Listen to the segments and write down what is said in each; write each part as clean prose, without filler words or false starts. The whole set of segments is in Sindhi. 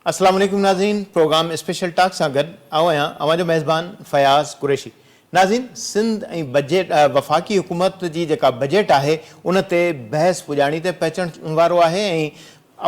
السلام عليڪم ناظرين پروگرام اسپيشل ٽاڪ سان گڏ آئون آهيان اوهان جو ميزبان فياض قريشي ناظرين سنڌ ۽ بجيٽ وفاقي حڪومت جي جيڪا بجيٽ آهي ان تي بحث پڄاڻي تي پهچڻ وارو آهي ۽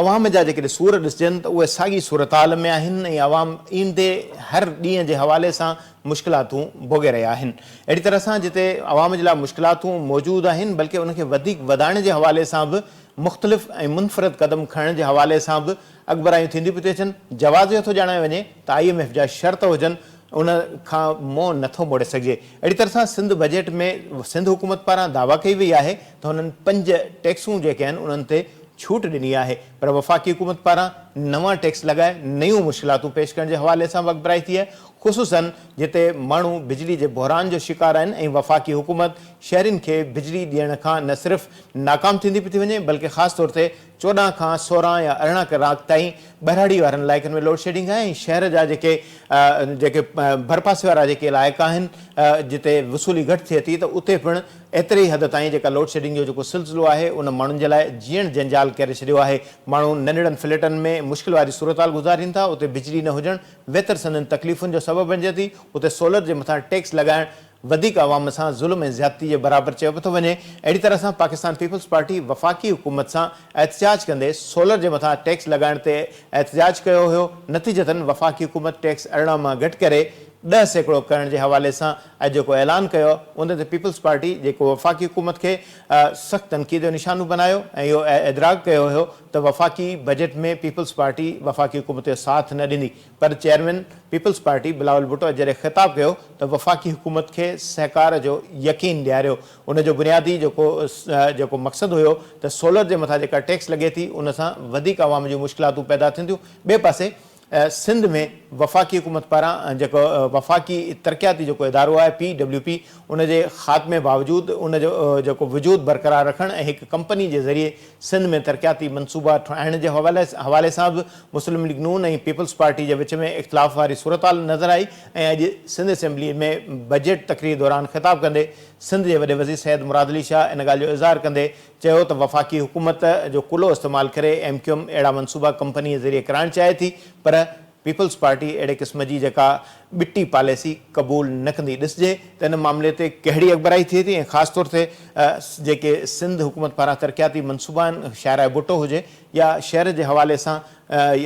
عوام جا جيڪڏهن سور ڏسجن ته اهي ساڳي صورتحال ۾ آهن ۽ عوام ايندي هر ڏينهن جي حوالي سان مشڪلاتون ڀوڳي رهيا آهن. اهڙي طرح سان جتي عوام جي لاء مشڪلاتون موجود آهن بلڪه ان کي وڌيڪ وڌائڻ جي حوالي سان به مختلف ۽ منفرد قدم کڻڻ جي حوالي سان به اڳڀرايون ٿينديون پيون اچن. جواز اهو ٿو ڄاڻايو وڃي ته I M F جا شرط هجن ان کان منهن نٿو موڙي سگهجي. اهڙي طرح سان سنڌ بجيٽ ۾ سنڌ حڪومت پاران دعويٰ ڪئي وئي آهي ته هنن پنج ٽيڪسون جيڪي آهن انهن تي ڇوٽ ڏني آهي پر وفاقي حڪومت پاران نوان ٽيڪس لڳائي نيون مشڪلاتون پيش ڪرڻ جي حوالي سان به اڳڀرائي ٿي آهي خصوصن جتي ماڻهو بجلي جي بحران جو شڪار آهن ۽ وفاقي حڪومت شهرين کي بجلي ڏيڻ کان نه صرف ناڪام ٿيندي پئي ٿي وڃي بلڪه خاص طور تي 14 کان 16 يا 18 ڪلاڪ تائين ٻهراڙي وارن علائقن ۾ لوڊشيڊنگ آهي ۽ شهر جا جيڪي جيڪي ڀرپاسي وارا جيڪي علائقا آهن جتي وصولي گهٽ ٿئي ٿي ته اتي پڻ ايتري ئي حد تائين جيڪا لوڊشيڊنگ جو جيڪو سلسلو آهي ان ماڻهن جي لاء جيئڻ جنجال ڪري ڇڏيو آهي. ماڻهو ننڍڙن فليٽن ۾ مشڪل واري صورتحال گذارين ٿا، اتي بجلي نه هجڻ ويتر سندن تڪليفن جو سبب بنجي ٿي، اتي سولر جي مٿان ٽيڪس لڳائڻ وڌيڪ عوام سان ظلم ۽ زيادتي جي برابر چيو پيو ٿو وڃي. اهڙي طرح سان پاڪستان پيپلز پارٽي وفاقي حڪومت سان احتجاج ڪندي سولر جي مٿان ٽيڪس لڳائڻ تي احتجاج ڪيو هيو، نتيجتن وفاقي حڪومت ٽيڪس 18 مان گهٽ ڪري 10% ڪرڻ جي حوالي سان اڄ جيڪو اعلان ڪيو ان تي پيپلز پارٽي جيڪو وفاقي حڪومت کي سخت تنقيد جو نشانو بنايو ۽ اهو ادراڪ ڪيو هيو ته وفاقي بجيٽ ۾ پيپلز پارٽي وفاقي حڪومت جو ساٿ نه ڏيندي پر chairman peoples party Bilawal Bhutto اڄ جڏهن خطاب ڪيو ته وفاقي حڪومت کي سهڪار جو يقين ڏياريو ان جو بنيادي جيڪو جيڪو مقصد هيو ته سولر جي مٿان جيڪا ٽيڪس لڳي ٿي ان سان وڌيڪ عوام جون مشڪلاتون پيدا ٿينديون ٻئي پاسي سنڌ ۾ وفاقي حڪومت پاران جيڪو وفاقي ترقياتي جيڪو ادارو آهي پي ڊبليو پي ان جي خاتمي باوجود ان جو جيڪو وجود برقرار رکڻ ۽ هڪ ڪمپني جي ذريعي سنڌ ۾ ترقياتي منصوبا ٺاهڻ جي حوالي سان به مسلم ليگ نون ۽ پيپلز پارٽي جي وچ ۾ اختلاف واري صورتحال نظر آئي ۽ اڄ سنڌ اسيمبلي ۾ بجيٽ تقرير دوران خطاب ڪندي سنڌ جي وڏي وزير سيد مراد علي شاهه ان ڳالهه جو اظهار ڪندي چيو ته وفاقي حڪومت جو ڪلهو استعمال ڪري ايم ڪيو ايم اهڙا منصوبا ڪمپنيء ذريعي ڪرائڻ چاهي ٿي پر پيپلز پارٽي اهڙي قسم جي جيڪا ٻٽي پاليسي قبول نه ڪندي ڏسجي ته ان معاملي تي ڪهڙي اڳڀرائي ٿئي ٿي ۽ خاص طور تي جيڪي سنڌ حڪومت پاران ترقياتي منصوبا آهن شاهراهه ڀٽو هجي يا شهر جي حوالي سان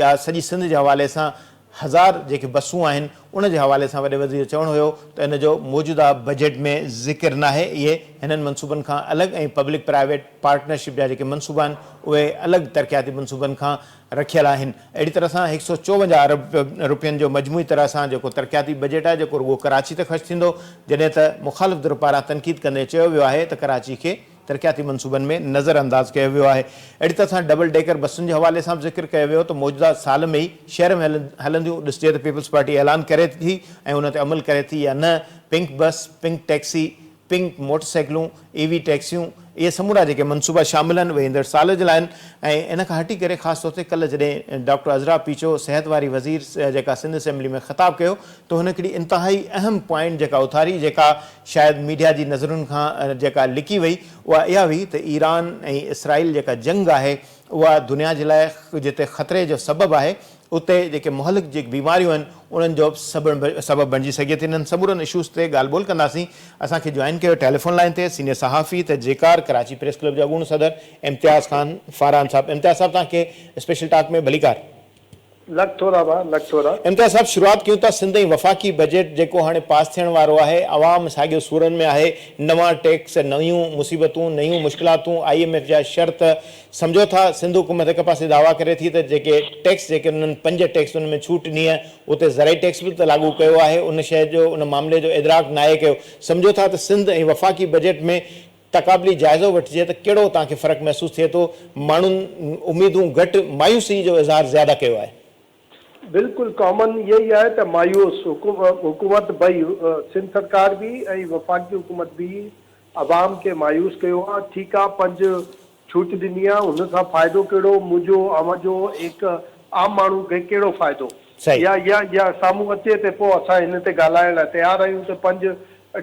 يا سڄي سنڌ جي حوالي سان هزار جيڪي بسون آهن ان جي حوالي سان وڏي وزير جو چوڻ هيو ته ان جو موجوده بجيٽ ۾ ذڪر ناهي اهي هنن منصوبن کان الڳ ۽ پبلڪ پرائيويٽ پارٽنرشپ جا جيڪي منصوبا آهن اهي الڳ ترقياتي منصوبن کان رکيل آهن اهڙي طرح سان 154 ارب روپين جو مجموعي طرح سان جيڪو ترقياتي بجيٽ آهي جيڪو رڳو ڪراچي تي خرچ ٿيندو جڏهن ته مخالف ڌر پاران تنقيد ڪندي چيو ويو آهي ته ڪراچي کي ترقياتي منصوبن ۾ نظر انداز ڪيو ويو آهي. اهڙي طرح سان ڊبل ڊيڪر بسن جي حوالي سان به ذڪر ڪيو ويو ته موجوده سال ۾ ئي شهر ۾ هلنديون، ڏسجي ته پيپلز پارٽي اعلان ڪري ٿي ۽ ان تي عمل ڪري ٿي يا نه، pink bus, pink taxi, pink motor سائيڪلون، اي وي ٽيڪسيون، اهي سمورا جيڪي منصوبا شامل آهن اهي ايندڙ سال جي لاء آهن ۽ ان کان هٽي ڪري خاص طور تي ڪلهه جڏهن ڊاڪٽر عذرا پيچو صحت واري وزير جيڪا سنڌ اسيمبلي ۾ خطاب ڪيو ته هن هڪڙي انتهائي اهم پوائنٽ جيڪا اٿاري جيڪا شايد ميڊيا جي نظرن کان جيڪا لڪي وئي اها اها هئي ته ايران ۽ اسرائيل جيڪا جنگ آهي اها دنيا جي لاء جتي خطري جو سبب آهي اتي جيڪي مهلڪ جيڪي بيماريون آهن انهن جو به سبب بڻجي سگهي ٿي. انهن سمورن اشوز تي ڳالهه ٻولهه ڪنداسين. اسان کي جوائن ڪيو ٽيليفون لائين تي سينيئر صحافي تجزيڪار ڪراچي پريس ڪلب جو اڳوڻو صدر امتياز خان فاران صاحب. امتياز صاحب توهان کي اسپيشل ٽاڪ ۾ ڀليڪار. لک ٿورا ڀاء لک ٿورا. امتياز صاحب شروعات ڪيون ٿا سنڌ ۽ وفاقي بجيٽ جيڪو هاڻي پاس ٿيڻ وارو آهي عوام ساڳيو سورن ۾ آهي نوان ٽيڪس نيون مصيبتون نيون مشڪلاتون I M F جا شرط سمجهو ٿا سنڌ حڪومت هڪ پاسي دعويٰ ڪري ٿي ته جيڪي ٽيڪس جيڪي انهن پنج ٽيڪس ان ۾ ڇوٽ ڏني آهي اتي زرعي ٽيڪس به ته لاڳو ڪيو آهي ان شيء جو ان معاملي جو ادراڪ ناهي ڪيو سمجهو ٿا ته سنڌ ۽ وفاقي بجيٽ ۾ تقابلي جائزو وٺجي ته ڪهڙو توهان کي فرق محسوس ٿئي ٿو، ماڻهن اميدون گهٽ، مايوسي جو اظهار زياده ڪيو آهي. بلڪل ڪامن اهو ئي آهي ته مايوس حڪومت ٻئي سنڌ سرڪار به ۽ وفاقي حڪومت به عوام کي مايوس ڪيو آهي ٺيڪ آهي پنج ڇوٽ ڏني آهي ان سان فائدو ڪهڙو منهنجو اوهان جو هڪ عام ماڻهو کي ڪهڙو فائدو يا يا يا سامهون اچي ته پوء اسان هن تي ڳالهائڻ لاء تيار آهيون ته پنج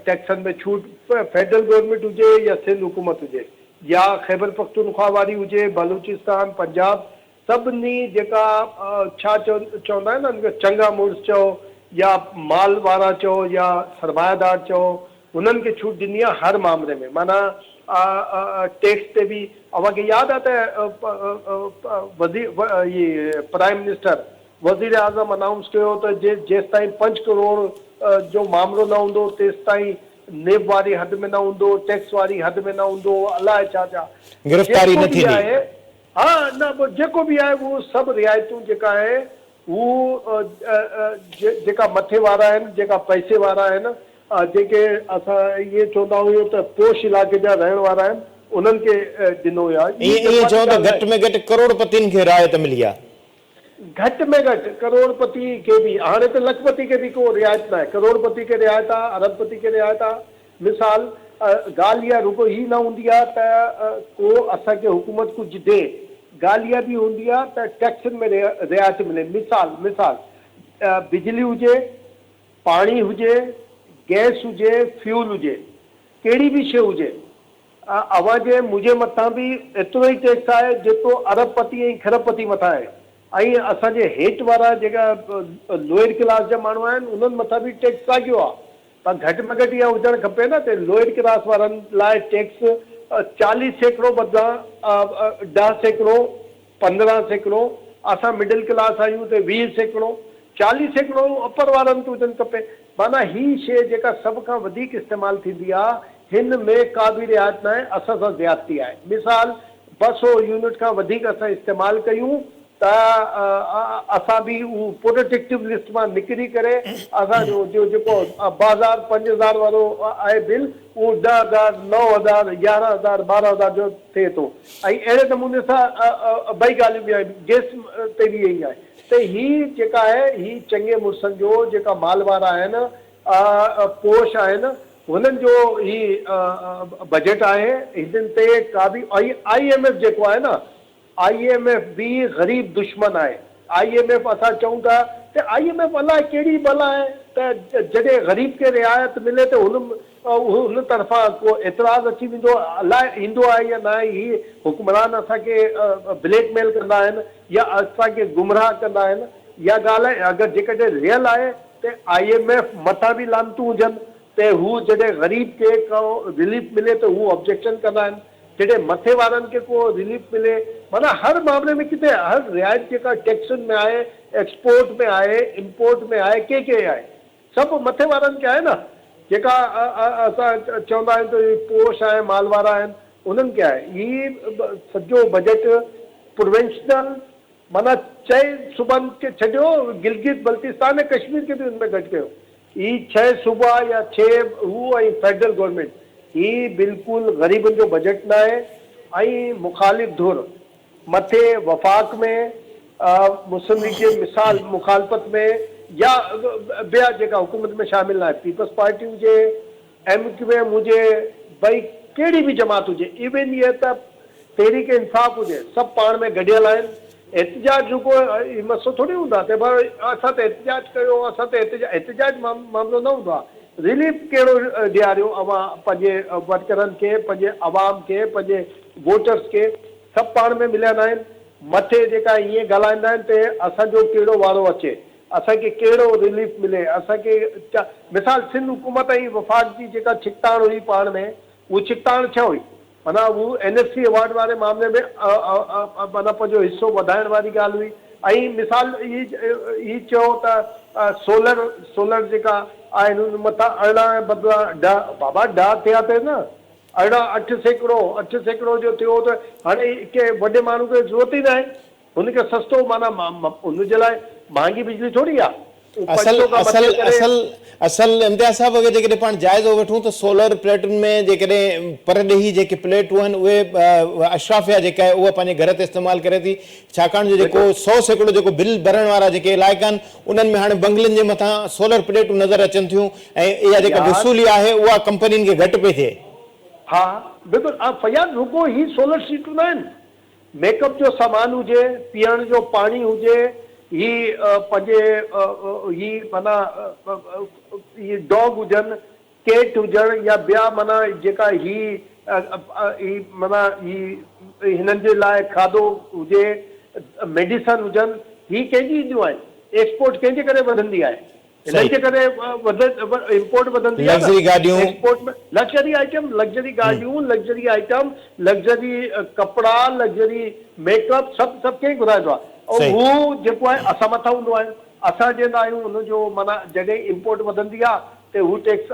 ٽيڪسن ۾ ڇوٽ فيڊرل گورنمينٽ هجي يا سنڌ حڪومت هجي يا خيبرپختونخوا واري هجي، بلوچستان، پنجاب سڀني جيڪا ڇا چوندا آهن نه ان کي چڱا مڙس چئو يا مال وارا چئو يا سرمايه دار چئو هنن کي ڇوٽ ڏني آهي هر مامري ۾ معنيٰ ٽيڪس تي به اوهان کي ياد آهي ته وزير هي پرائم منسٽر وزير اعظم انائونس ڪيو ته جيستائين پنج ڪروڙ جو مامرو نه هوندو تيستائين نيب واري حد ۾ نه هوندو ٽيڪس واري حد ۾ نه هوندو الائي ڇا ڇا گرفتاري جيڪو نه به ٿيندي. آهي ها نه پوء جيڪو به آهي اهو سڀ رعايتون جيڪا آهي هو جيڪا مٿي وارا آهن جيڪا پئسي وارا آهن جيڪي اسان ائين چوندا هيون ته پوش علائقي جا رهڻ وارا آهن انهن کي ڏنو ويو آهي. ائين هي ائين چئو جذباتي ته ڳالهه گهٽ ناهي. ۾ گهٽ ڪروڙ پتين کي رعايت ملي آهي. گهٽ ۾ گهٽ ڪروڙ پتي کي به هاڻي ته لک پتي کي به ڪو رعايت ناهي ڪروڙ پتي کي رعايت آهي ارب پتي کي رعايت آهي مثال ڳالهه اها رڳو هي نه هوندي آهي ته ڪو اسان کي حڪومت ڪجهه ڏي، ڳالهه اها به هوندي آهي ته ٽيڪسن ۾ رعايت ملي. مثال مثال بجلي هجي، پاڻي هجي، گئس هجي، فيول هجي، ڪهڙي به شيء هجي، اوهان جي منهنجي مٿان به ايترو ئي ٽيڪس آهي جيترو ارب پتي ۽ کرب پتي مٿان آهي ۽ اسان جي هيٺ وارا جيڪا لوئر ڪلاس جا ماڻهو آهن انهن مٿان به ٽيڪس ساڳيو آهي. پر گهٽ ۾ گهٽ اها هجڻ کپي نه ته لوئر ڪلاس وارن لاء ٽيڪس 40% بدران 10%، 15%، اسان مڊل ڪلاس آهيون ته 20%، 40% اپر وارن کي هجڻ کپي. معنيٰ هي شيء جيڪا سڀ کان وڌيڪ استعمال ٿيندي آ هن ۾ ڪا به رعايت ناهي اسان سان زيادتي آهي. مثال 200 يونٽ کان وڌيڪ اسان استعمال ڪيون ته اسان به اهو پروٽيڪٽو لسٽ مان نڪري ڪري اسان جو جو جيڪو 2000 5000 وارو آهي بل اهو 10,000، 9,000، 11,000، 12,000 جو ٿئي ٿو ۽ اهڙي نموني سان ٻئي ڳالهيون به آهن گئس تي به ائين ئي آهي ته هي جيڪا آهي هي چڱي مڙسن جو جيڪا مال وارا آهن پوش آهن هنن جو هي بجيٽ آهي هنن تي ڪا به ۽ I M F جيڪو آهي نه I M F به غريب دشمن آهي. I M F اسان چئون ٿا ته I M F الاء ڪهڙي بلا آهي ته جڏهن غريب کي رعايت ملي ته هن هن طرفان ڪو اعتراض اچي ويندو الاء ايندو آهي يا ناهي هي حڪمران اسان کي بليڪ ميل ڪندا آهن يا اسان کي گمراهه ڪندا آهن اها ڳالهه آهي اگر جيڪڏهن ريئل آهي ته I M F مٿان به لعنتون هجن ته هو جڏهن غريب کي ڪو رليف ملي ته هو آبجيڪشن ڪندا آهن جڏهن مٿي وارن کي ڪو رليف ملي معنيٰ هر معاملي ۾ ڪٿي هر رعايت جيڪا ٽيڪسن ۾ آهي ايڪسپورٽ ۾ آهي امپورٽ ۾ آهي ڪي ڪي آهي سڀ مٿي وارن کي آهي نه جيڪا اسان چوندا آهيون ته هي پوش آهن مال وارا آهن انهن کي آهي هي سڄو بجيٽ پروونشنل معنيٰ چئن صوبن کي ڇڏيو، گلگت بلتستان ۽ ڪشمير کي به ان ۾ گڏ ڪيو. هي ڇهه صوبا يا ڇهه هو ۽ فيڊرل گورنمينٽ، هي بلڪل غريبن جو بجيٽ ناهي ۽ مخالف ڌر مٿي وفاق ۾ مسلم ليگ جي مثال مخالفت ۾ يا ٻيا جيڪا حڪومت ۾ شامل ناهي پيپلز پارٽي هجي، ايم ڪيو ايم هجي ڀئي ڪهڙي به جماعت هجي ايون اهي ته تحريڪ انصاف هجي سڀ پاڻ ۾ گڏيل آهن احتجاج رڳو هي مسئلو ٿوري هوندو آهي ته ڀئي اسان ته احتجاج ڪيو اسان ته احتجاج احتجاج معاملو نه هوندو آهي رليف ڪهڙو ڏياريو اوهان پنهنجي ورڪرن کي پنهنجي عوام کي پنهنجي ووٽرس کي سڀ پاڻ ۾ مليل آهن مٿي جيڪا ائين ڳالهائيندا آهن ته اسان جو ڪهڙو وارو اچي اسان کي ڪهڙو رليف ملي، اسان کي مثال سنڌ حڪومت ۽ وفاق جي جيڪا ڇڪتاڻ هئي پاڻ ۾ اهو ڇڪتاڻ ڇا هئي؟ معنيٰ هو اين ايف سي ايوارڊ واري معاملي ۾ معنيٰ پنهنجو حصو وڌائڻ واري ڳالهه هئي ۽ مثال هي چيو ته سولر سولر جيڪا آهن ان مٿان 18 بدران 10 بابا 10 ٿيا ته نه 18 8% 8% جو ٿيو ته هاڻي ڪنهن وڏي ماڻهو کي ضرورت ئي ناهي هن کي سستو معنيٰ هن جي لاء مهانگي بجلي ٿوري آ. هو اصل 500 کان اصل مٿي ڪري. اصل اصل امتياز صاحب اگر جيڪڏهن پاڻ جائزو وٺون ته سولر پليٽن ۾ جيڪڏهن پرڏيهي جيڪي پليٽون آهن اهي اشرافيا جيڪا آهي اها پنهنجي گهر تي استعمال ڪري ٿي ڇاڪاڻ جو جيڪو 100% جيڪو بل ڀرڻ وارا جيڪي علائقا آهن انهن ۾ هاڻي بنگلن جي مٿان سولر پليٽون نظر اچن ٿيون ۽ اها جيڪا يار. وصولي آهي اها ڪمپنين کي گهٽ پئي ٿئي. ها بلڪل فياض رڳو هي سولر سيٽون ناهن ميڪ اپ جو سامان هجي، پيئڻ جو پاڻي هجي، هي پنهنجي هي معنيٰ هي ڊاگ هجن، ڪيٽ هجڻ يا ٻيا معنيٰ جيڪا هي هي معنيٰ هي هنن جي لاء کاڌو هجي، ميڊيسن هجن هي ڪنهن جي اينديون آهن ايڪسپورٽ ڪنهن جي ڪري وڌندي آهي هنن جي ڪري امپورٽ وڌندي آهي لگزري گاڏيون ايڪسپورٽ ۾ لگزري آئٽم لگزري گاڏيون لگزري آئٽم لگزري ڪپڙا لگزري ميڪ اپ سڀ سڀ ڪنهن گهرائيندو آهي ۽ هو جيڪو آهي اسان مٿان هوندو آهي اسان چوندا آهيون ان جو معنيٰ جڏهن امپورٽ وڌندي آهي ته هو ٽيڪس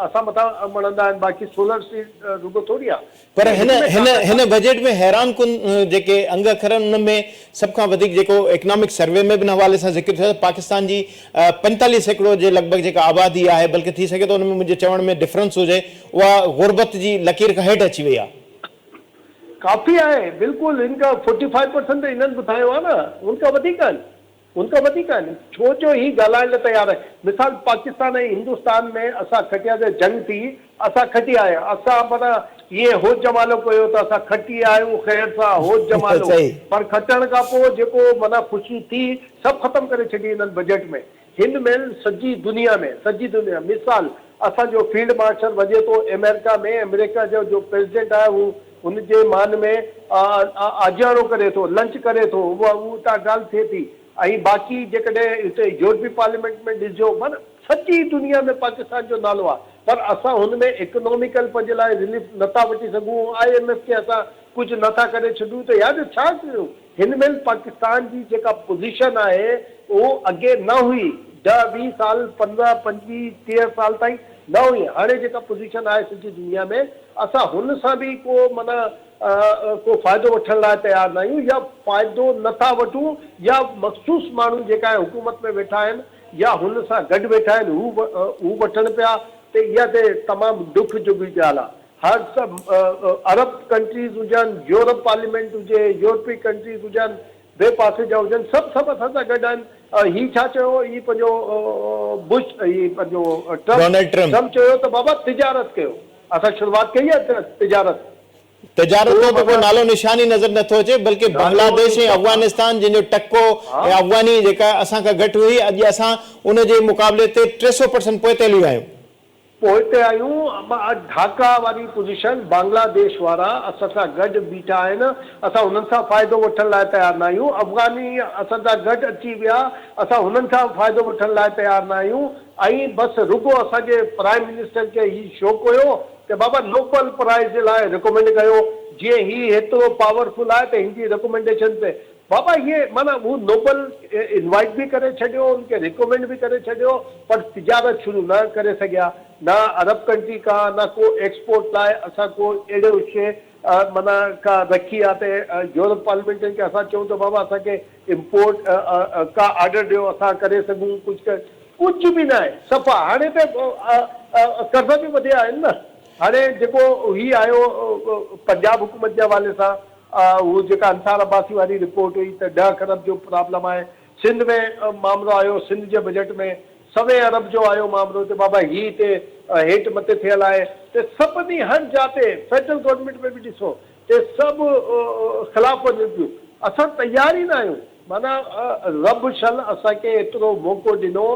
اسان مٿان مڙهندا آهن باقي سولر سي رڳو ٿوري آهي پر هن هن هن بجيٽ ۾ حيران ڪن جيڪي انگ اکر آهن ان ۾ سڀ کان وڌيڪ جيڪو اڪنامڪ سروي ۾ به ان حوالي سان ذڪر ٿيو آهي ته پاڪستان جي 45% جي لڳ ڀڳ جيڪا آبادي آهي بلڪه ٿي سگهي ٿو ان ۾ منهنجي چوڻ ۾ ڊفرنس هجي اها غربت جي لڪير کان هيٺ اچي وئي آهي. ڪافي آهي بلڪل ان کان فورٽي فائيو پرسنٽ ته انهن ٻڌايو آهي نه ان کان وڌيڪ آهن. ان کان وڌيڪ آهن ڇو جو هي ڳالهائڻ لاء تيار آهي مثال پاڪستان ۽ هندستان ۾ اسان کٽيا ته جنگ ٿي اسان کٽي آيا اسان معنيٰ ائين هوت جمالو ڪيو ته اسان کٽي آيون خير سان هوت جمالو پر کٽڻ کان پوء جيڪو معنيٰ خوشي ٿي سڀ ختم ڪري ڇڏي هنن بجيٽ ۾ هن مهل سڄي دنيا ۾ سڄي دنيا مثال اسان جو فيلڊ مارشل وڃي ٿو امريڪا ۾ امريڪا جو جو پريزيڊنٽ آهي هو هن جي مان ۾ آجياڻو ڪري ٿو لنچ ڪري ٿو اها اتان ڳالهه ٿئي ٿي ۽ باقي جيڪڏهن هتي يورپي پارليامينٽ ۾ ڏسجو معنيٰ سڄي دنيا ۾ پاڪستان جو نالو آهي پر اسان هن ۾ اڪناميڪل پنهنجي لاء رليف نٿا وٺي سگهون I M F کي اسان ڪجهه نٿا ڪري ڇڏيون ته يار ڇا ڪيون هن مهل پاڪستان جي جيڪا پوزيشن آهي اهو اڳي نه هئي، ڏهه ويهه سال، پندرهن پنجويهه ٽيهه سال تائين نه هئي، هاڻي جيڪا پوزيشن آهي سڄي دنيا ۾ اسان هن سان به ڪو معنيٰ ڪو فائدو وٺڻ لاء تيار نه آهيون يا فائدو نه ٿا وٺون يا مخصوص ماڻهو جيڪا حڪومت ۾ ويٺا آهن يا هن سان گڏ ويٺا آهن هو هو وٺن پيا ته اها ته تمام ڏک جوڳي ڳالهه آهي. هر سڀ عرب ڪنٽريز هجن، يورپ پارليامينٽ هجي، يورپي ڪنٽريز هجن، ٻئي پاسي جا هجن سڀ سڀ اسان سان گڏ آهن. هي ڇا چيو هي پنهنجو بش هي پنهنجو ٽرمپ ٽرمپ چيو ته بابا تجارت ڪيو اسان شروعات ڪئي آهي تجارت. تجارت جو ته ڪو نالو نشان ئي نظر نٿو اچي بلڪه بنگلاديش ۽ افغانستان جن جو ٽڪو ۽ افغاني جيڪا اسان کان گهٽ هئي اڄ اسان ان جي مقابلي تي 300 پرسنٽ پوئتي هلي ويا آهيون. پوئتي آهيون، ڍاڪا واري پوزيشن بنگلاديش وارا اسان سان گڏ بيٺا آهن، اسان انهن سان فائدو وٺڻ لاء تيار نه آهيون، افغاني اسان سان گڏ اچي ويا، اسان انهن کان فائدو وٺڻ لاء تيار نه آهيون ۽ بس رڳو اسان جي پرائم منسٽر کي هي شوق هيو ته بابا نوبل پرائز جي لاء رڪمينڊ ڪيو، جيئن هي هيترو پاورفل آهي ته هن جي رڪمينڊيشن تي بابا هي معنيٰ هو نوبل انوائيٽ به ڪري ڇڏيو ان کي ريڪمينڊ به ڪري ڇڏيو پر تجارت شروع نه ڪري سگهيا نه عرب ڪنٽري کان نه ڪو ايڪسپورٽ لاء اسان ڪو اهڙو شي معنيٰ ڪا رکي آ ته يورپ پارليامينٽن کي اسان چئون ته بابا اسان کي امپورٽ ڪا آرڊر ڏيو اسان ڪري سگهون ڪجهه ڪجهه به ناهي صفا هاڻي ته قرض به وڌيا آهن نه هاڻي جيڪو هي آيو پنجاب حڪومت جي حوالي سان هو جيڪا انصار عباسي واري رپورٽ هئي ته ڏهه کرب جو پرابلم آهي سنڌ ۾ مامرو آيو سنڌ جي بجيٽ ۾ سوين ارب جو آيو مامرو ته بابا هي هتي هيٺ مٿي ٿيل آهي ته سڀني هر جاء تي فيڊرل گورنمينٽ ۾ به ڏسو ته سڀ خلاف وڃن پيون اسان تيار ئي نه آهيون معنيٰ رب شل اسان کي ايترو موقعو ڏنو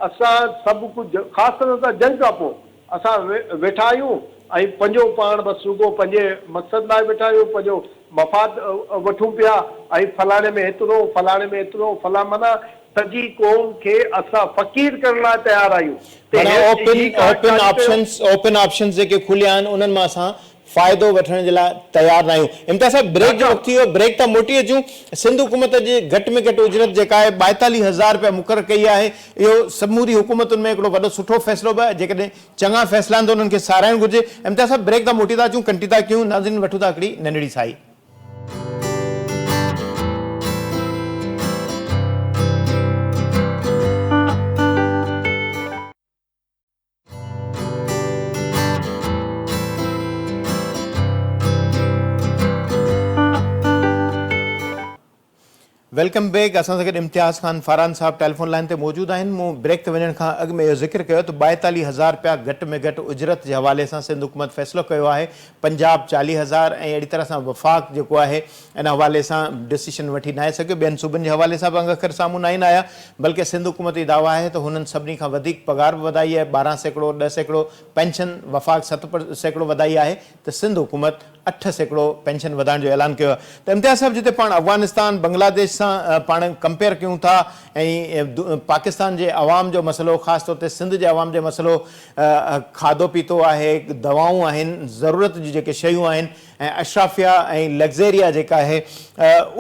اسان سڀ ڪجهه خاص طرح سان جنگ کان پوء اسان ويٺا آهيون ۽ پنهنجو پاڻ بس رڳو پنهنجي مقصد لاء ويٺا آهيون، پنهنجو مفاد وٺون پيا ۽ فلاڻي ۾ هيترو، فلاڻي ۾ هيترو، فلان معنيٰ سڄي قوم کي اسان فقير ڪرڻ لاء تيار آهيون ته معنيٰ هي اوپن هي ڪارڊ اوپن جاري ڪيو. آپشنز اوپن آپشنز جيڪي کليا آهن انهن مان اسان فائدو وٺڻ جي لاء تيار ناهيون. امتياز صاحب بريڪ جو وقت ٿي ويو بريڪ تان موٽي اچون سنڌ حڪومت جي گهٽ ۾ گهٽ اجرت جيڪا آهي 42 هزار رپيا مقرر ڪئي آهي اهو سموري حڪومتن ۾ هڪڙو وڏو سٺو فيصلو به آهي جيڪڏهن چڱا فيصلا آهن ته انهن کي ساراهڻ گهرجي امتياز صاحب بريڪ تان موٽي ٿا اچون ڪنٽي ٿا ڪيون ناظرين وٺون ٿا هڪڙي ننڍڙي ساهي. Welcome back اسان سان گڏ امتياز خان فاران صاحب ٽيليفون لائين تي موجود آهن مون بريڪ تي وڃڻ کان اڳ ۾ اهو ذڪر ڪيو ته 42 هزار رپيا گهٽ ۾ گهٽ اجرت جي حوالي سان سنڌ حڪومت فيصلو ڪيو آهي پنجاب 40 هزار ۽ اهڙي طرح سان وفاق جيڪو آهي ان حوالي سان ڊسيشن وٺي ناهي سگهيو ٻين صوبن جي حوالي سان به انگ اکر سامهون ناهن آيا بلڪه سنڌ حڪومت جي دعويٰ آهي ته هنن سڀني کان وڌيڪ پگهار به وڌائي آهي 12% 10% پينشن وفاق 7% وڌائي آهي ته سنڌ حڪومت 8% پينشن وڌائڻ جو اعلان ڪيو آهي ته امتياز صاحب جتي پاڻ افغانستان بنگلاديش سان پاڻ ڪمپيئر ڪيون ٿا ۽ پاڪستان جي عوام جو مسئلو خاص طور تي سنڌ جي عوام جو مسئلو کاڌو پيتو آهي دوائون آهن ضرورت جون جيڪي شيون آهن ۽ اشرافيا ۽ لگزيريا جيڪا آهي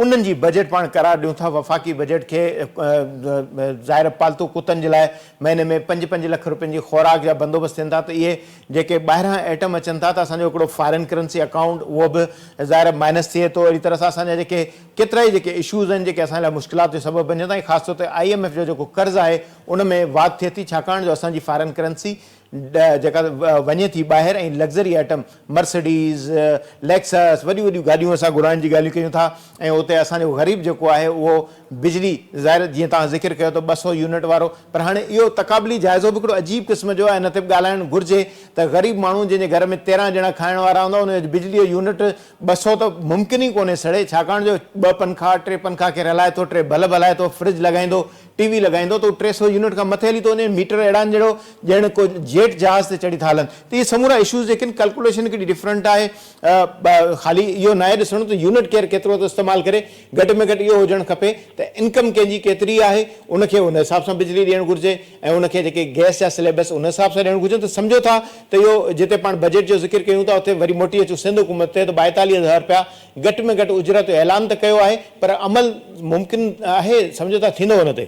انهن جي بجيٽ پاڻ قرار ڏيون ٿا وفاقي بجيٽ کي ظاهر پالتو ڪتن جي لاء مهيني ۾ پنج پنج لک روپين جي خوراڪ جا بندوبست ٿين ٿا ته اهي جيڪي ٻاهران ائٽم اچن ٿا ته اسان جو هڪڙو فارين ڪرنسي اڪائونٽ اهو به ظاهر آهي مائنس ٿئي ٿو اهڙي طرح سان اسان جا جيڪي ڪيترائي جيڪي اشوز آهن جيڪي اسان لاء مشڪلات جو سبب بنجن ٿا ۽ خاص طور تي I M F جو جيڪو قرض آهي ان ۾ واڌ ٿئي ٿي ڇاڪاڻ جو اسان جي فارين ڪرنسي جيڪا وڃي ٿي ٻاهر ۽ لگزري ائٽم مرسڊيز، ليڪسس وڏيون وڏيون گاڏيون اسان گهرائڻ جي ڳالهيون ڪيون ٿا ۽ اتي اسان جو غريب جيڪو آهي اهو بجلي ظاهر جيئن توهان ذڪر ڪيو ته 200 يونٽ وارو پر هاڻي اهو تقابلي جائزو به هڪڙو عجيب قسم جو آهي ان تي به ڳالهائڻ گهرجي ته غريب ماڻهو جنهن جي گهر ۾ 13 ڄڻا کائڻ وارا هوندا ان جو بجلي جو يونٽ 200 ته ممڪن ئي ڪونهي سڙي ڇاڪاڻ جو ٻه پنکا ٽي پنکا ڪير هلائي ٿو ٽي بلب هلائي ٿو فرج لڳائيندو ٽي وي لڳائيندو ته اهو 300 يونٽ کان مٿي هلي ٿو وڃي ميٽر اهڙا آهن جهڙو ڄڻ ڪو جيٽ جهاز تي چڙهي ٿا هلن ته اهي سمورا اشوز جيڪي آهن ڪلڪوليشن هڪڙي ڊفرنٽ آهي خالي اهو ناهي ڏسڻو ته يونٽ ڪير ڪيترو ٿو استعمال ڪري گهٽ ۾ گهٽ اهو هجڻ کپي ته انڪم ڪنهن جي ڪيتري آهي ان کي ان حساب سان بجلي ڏيڻ گهرجي ۽ ان کي جيڪي گئس جا سليبس ان حساب سان ڏيڻ گهرجن ته سمجهو ٿا ته اهو جتي پاڻ بجيٽ جو ذڪر ڪيون ٿا اتي وري موٽي اچون سنڌ حڪومت تي ته 42 هزار رپيا گهٽ ۾ گهٽ اجرت جو اعلان ته ڪيو آهي پر عمل ممڪن آهي سمجهو ٿا ٿيندو ان تي؟